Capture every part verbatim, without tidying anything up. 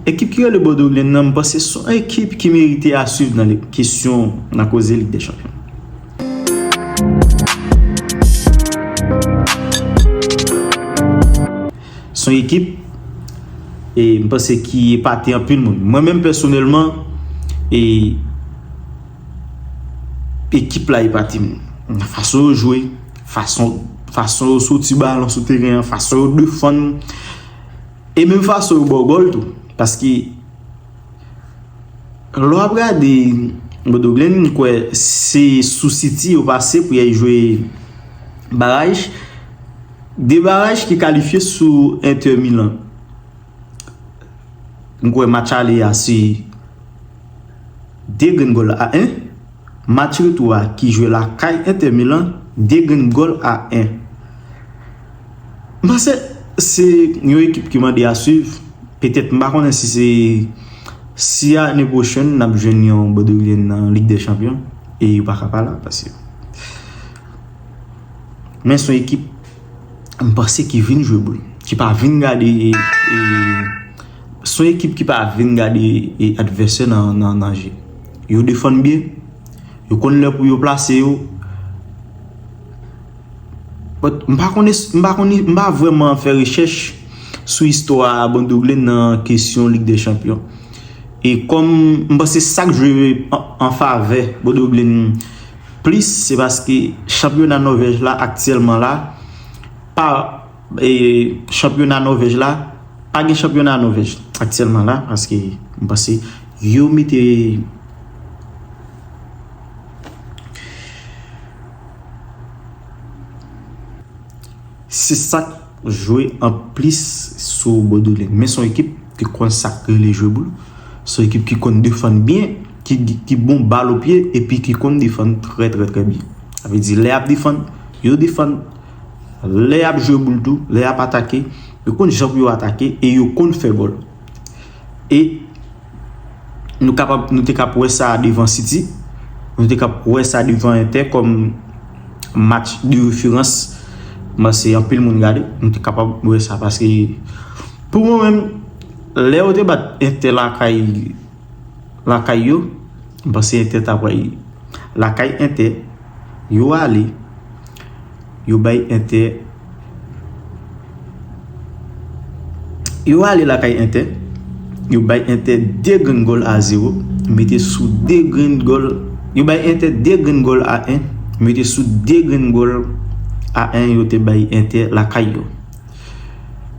Ekip ki rele Bordeaux Glen nan, m panse se yon ekip ki merite a swiv nan kesyon, nan koze Lig dè Chanpyon. Se yon ekip, e m panse, ki epate anpil moun. Mwen menm pèsonèlman, e ekip la epate m. Fason yo jwe, fason, fason yo soti balon sou teren an, fason yo defann, e menm fason yo ba w gòl tou. Paske lè w ap gade Bordeaux Glen, m kwè se sou City yo pase pou y al jwe baraj. De baraj ki kalifye sou Inter Milan. M kwè match ale a se de grenn gòl a en. Match retou a ki jwe lakay Inter Milan, de grenn gòl a en. M panse se yon ekip ki mande a swiv. Petèt, m pa konnen si se, si ane pwochèn n ap jwenn yon Bordeaux Glen nan Lig dè Chanpyon e yo pa ka pa la, paske, men se yon ekip m panse ki vin jwe boul, ki pa vin gade, e, e, se yon ekip ki pa vin gade, e, advèsè nan, nan, nan je. Yo defann byen, yo konn lè pou yo plase yo. But m pa konnen, m pa konnen, m pa vrèman fè rechèch sou istwa Bordeaux Glen nan kesyon Lig dè Chanpyon. E kòm m panse sa k jwe an, an favè Bordeaux Glen plis, se paske chanpyona Nòvèj la aktyèlman la, pa, e, chanpyona Nòvèj la, pa gen chanpyona Nòvèj aktyèlman la, paske m panse yo mete, se sa k jwe anplis sou Bordeaux Glen. Men se yon ekip ki konn sa k rele jwe boul. Se yon ekip ki konn defann byen, ki, ki bon bal o pye, epi ki konn defann trè, trè, trè byen. Sa vle di, lè y ap defann, yo defann. Lè y ap jwe boul tou, lè y ap atake, yo konn jan pou yo atake e yo konn fè gòl. E nou kapab, nou te kab wè sa devan City, nou te kab wè sa devan Inter kòm match de referans. M panse anpil moun gade, nou te kapab wè sa paske pou mwen menm, lè yo te bat Inter lakay, lakay yo, m panse Inter ta pral lakay Inter, yo ale, yo bay Inter, yo ale lakay Inter, yo bay Inter de grenn gòl a zewo, mete sou de grenn gòl, yo bay Inter de grenn gòl a en, mete sou de grenn gòl a en yo te bay Inter lakay yo.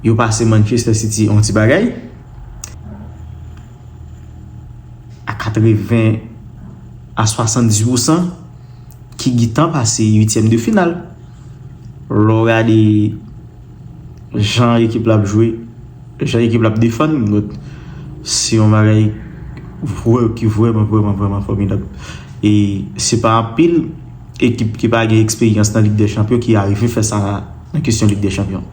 Yo pase Manchester City yon ti bagay. A katreven a swasanndis pousan, ki gentan pase uityèm de final. Lè w gade jan ekip la ap jwe, jan ekip la ap defann, se yon bagay vrè, ki vrèman, vrèman, vrèman fòmidab. E se pa anpil ekip ki pa gen eksperyans nan Lig dè Chanpyon ki arive fè sa nan kesyon Lig dè Chanpyon.